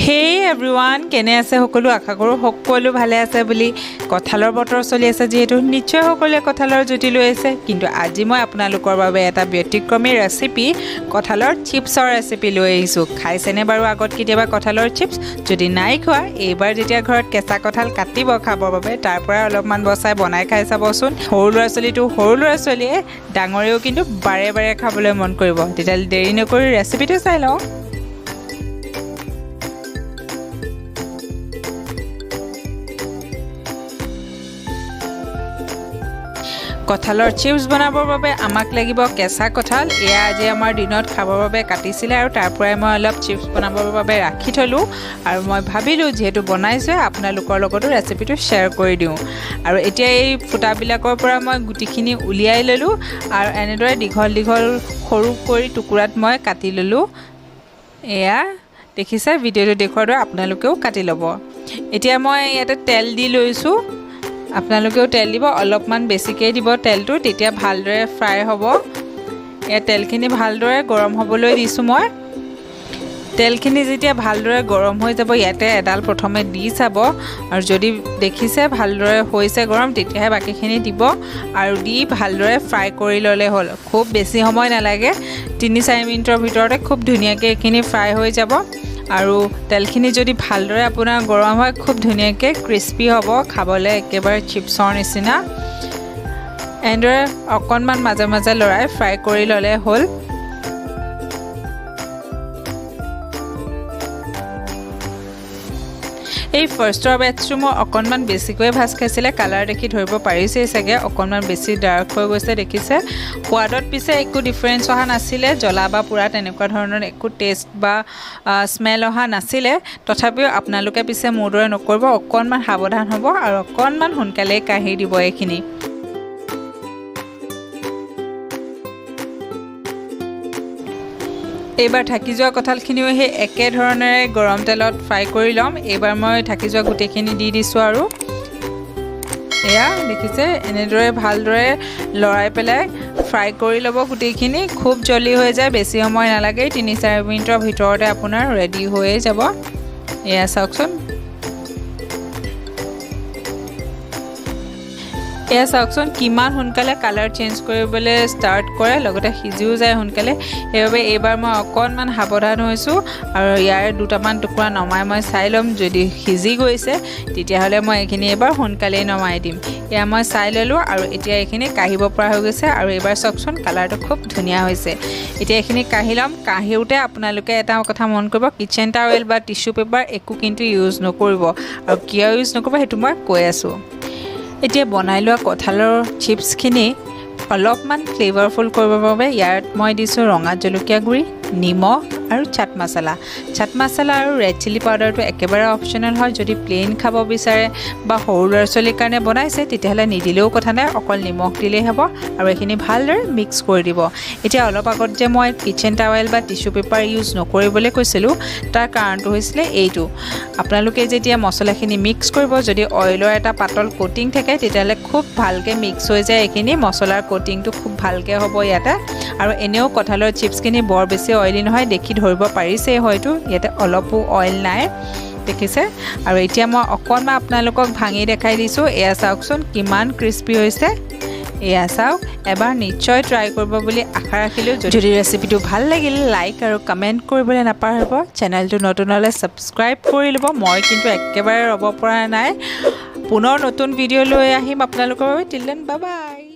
হেই everyone, কেনে আছে সকলো? আশা কৰোঁ সকলো ভালে আছে বুলি। কঁঠালৰ বতৰ চলি আছে যিহেতু নিশ্চয় সকলোৱে কঁঠালৰ জুতি লৈ আছে। কিন্তু আজি মই আপোনালোকৰ বাবে এটা ব্যতিক্ৰমী ৰেচিপি, কঁঠালৰ চিপছৰ ৰেচিপি লৈ আহিছোঁ। খাইছেনে বাৰু আগত কেতিয়াবা কঁঠালৰ চিপছ? যদি নাই খোৱা, এইবাৰ যেতিয়া ঘৰত কেঁচা কঁঠাল কাটিব খাবৰ বাবে, তাৰ পৰাই অলপমান বচাই বনাই খাই চাবচোন। সৰু ল'ৰা ছোৱালীটো সৰু ল'ৰা ছোৱালীয়ে, ডাঙৰেও কিন্তু বাৰে বাৰে খাবলৈ মন কৰিব। তেতিয়াহ'লে দেৰি নকৰি ৰেচিপিটো চাই লওঁ। কঁঠালৰ চিপছ বনাবৰ বাবে আমাক লাগিব কেঁচা কঁঠাল। এয়া আজি আমাৰ দিনত খাবৰ বাবে কাটিছিলে আৰু তাৰ পৰাই মই অলপ চিপছ বনাবৰ বাবে ৰাখি থ'লোঁ আৰু মই ভাবিলোঁ, যিহেতু বনাইছোঁৱে, আপোনালোকৰ লগতো ৰেচিপিটো শ্বেয়াৰ কৰি দিওঁ। আৰু এতিয়া এই ফুটাবিলাকৰ পৰা মই গুটিখিনি উলিয়াই ল'লোঁ আৰু এনেদৰে দীঘল দীঘল সৰু কৰি টুকুৰাত মই কাটি ল'লোঁ। এয়া দেখিছে, ভিডিঅ'টো দেখুৱাৰ দৰে আপোনালোকেও কাটি ল'ব। এতিয়া মই ইয়াতে তেল দি লৈছোঁ। আপোনালোকেও তেল দিব, অলপমান বেছিকৈ দিব তেলটো, তেতিয়া ভালদৰে ফ্ৰাই হ'ব। ইয়াত তেলখিনি ভালদৰে গৰম হ'বলৈ দিছোঁ মই। তেলখিনি যেতিয়া ভালদৰে গৰম হৈ যাব, ইয়াতে এডাল প্ৰথমে দি চাব আৰু যদি দেখিছে ভালদৰে হৈছে গৰম, তেতিয়াহে বাকীখিনি দিব আৰু দি ভালদৰে ফ্ৰাই কৰি ল'লে হ'ল। খুব বেছি সময় নালাগে, 3-4 মিনিটৰ ভিতৰতে খুব ধুনীয়াকৈ এইখিনি ফ্ৰাই হৈ যাব। আৰু তেলখিনি যদি ভালদৰে আপোনাৰ গৰম হয়, খুব ধুনীয়াকৈ ক্ৰিস্পি হ'ব, খাবলৈ একেবাৰে চিপছৰ নিচিনা। এনেদৰে অকণমান মাজে মাজে লৰাই ফ্ৰাই কৰি ল'লে হ'ল। এই ফাৰ্ষ্টৰ বেটছটো মোৰ অকণমান বেছিকৈ ভাজ খাইছিলে। কালাৰ দেখি ধৰিব পাৰিছেই চাগে, অকণমান বেছি ডাৰ্ক হৈ গৈছে, দেখিছে। সোৱাদত পিছে একো ডিফাৰেঞ্চ অহা নাছিলে, জ্বলা বা পোৰা তেনেকুৱা ধৰণৰ একো টেষ্ট বা স্মেল অহা নাছিলে। তথাপিও আপোনালোকে পিছে মোৰ দৰে নকৰিব, অকণমান সাৱধান হ'ব আৰু অকণমান সোনকালেই কাঢ়ি দিব এইখিনি। এইবাৰ থাকি যোৱা কঁঠালখিনিও সেই একেধৰণেৰে গৰম তেলত ফ্ৰাই কৰি ল'ম। এইবাৰ মই থাকি যোৱা গোটেইখিনি দি দিছোঁ আৰু এয়া দেখিছে, এনেদৰে ভালদৰে লৰাই পেলাই ফ্ৰাই কৰি ল'ব গোটেইখিনি। খুব জল্দি হৈ যায়, বেছি সময় নালাগে, 3-4 মিনিটৰ ভিতৰতে আপোনাৰ ৰেডি হৈয়ে যাব। এয়া চাওকচোন, এয়া চাওকচোন, কিমান সোনকালে কালাৰ চেঞ্জ কৰিবলৈ ষ্টাৰ্ট কৰে, লগতে সিজিও যায় সোনকালে। সেইবাবে এইবাৰ মই অকণমান সাৱধান হৈছোঁ আৰু ইয়াৰে দুটামান টুকুৰা নমাই মই চাই ল'ম। যদি সিজি গৈছে, তেতিয়াহ'লে মই এইখিনি এইবাৰ সোনকালেই নমাই দিম। এয়া মই চাই ল'লোঁ আৰু এতিয়া এইখিনি কাঢ়িব পৰা হৈ গৈছে। আৰু এইবাৰ চাওকচোন, কালাৰটো খুব ধুনীয়া হৈছে। এতিয়া এইখিনি কাঢ়ি ল'ম। কাঢ়োঁতে আপোনালোকে এটা কথা মন কৰিব, কিটচেন টাৱেল বা টিচু পেপাৰ একো কিন্তু ইউজ নকৰিব। আৰু কিয় ইউজ নকৰিব, সেইটো মই কৈ আছোঁ। এতিয়া বনাই লোৱা কঁঠালৰ চিপছখিনি অলপমান ফ্লেভাৰফুল কৰিবৰ বাবে ইয়াত মই দিছোঁ ৰঙা জলকীয়া গুড়ি, নিমখ আৰু চাট মছলা। চাট মছলা আৰু ৰেড চিলি পাউডাৰটো একেবাৰে অপশ্যনেল হয়। যদি প্লেইন খাব বিচাৰে বা সৰু ল'ৰা ছোৱালীৰ কাৰণে বনাইছে, তেতিয়াহ'লে নিদিলেও কথা নাই, অকল নিমখ দিলেই হ'ব। আৰু এইখিনি ভালদৰে মিক্স কৰি দিব। এতিয়া অলপ আগত যে মই কিটচেন টাৱেল বা টিচু পেপাৰ ইউজ নকৰিবলৈ কৈছিলোঁ, তাৰ কাৰণটো হৈছিলে এইটো। আপোনালোকে যেতিয়া মছলাখিনি মিক্স কৰিব, যদি অইলৰ এটা পাতল কোটিং থাকে, তেতিয়াহ'লে খুব ভালকৈ মিক্স হৈ যায়। এইখিনি মছলাৰ কোটিংটো খুব ভালকৈ হ'ব ইয়াতে। আৰু এনেও কঁঠালৰ চিপছখিনি বৰ বেছি অইলি নহয়, দেখি ধৰিব পাৰিছেই হয়তো, ইয়াতে অলপো অইল নাই, দেখিছে। আৰু এতিয়া মই অকণমান আপোনালোকক ভাঙি দেখাই দিছোঁ। এয়া চাওকচোন, কিমান ক্ৰিস্পি হৈছে। এয়া চাওক, এবাৰ নিশ্চয় ট্ৰাই কৰিব বুলি আশা ৰাখিলোঁ। যদি ৰেচিপিটো ভাল লাগিল, লাইক আৰু কমেণ্ট কৰিবলৈ নাপাহৰিব। চেনেলটো নতুন হ'লে ছাবস্ক্ৰাইব কৰি ল'ব। মই কিন্তু একেবাৰে ৰ'ব পৰা নাই, পুনৰ নতুন ভিডিঅ' লৈ আহিম আপোনালোকৰ বাবে। টিল then, bye bye.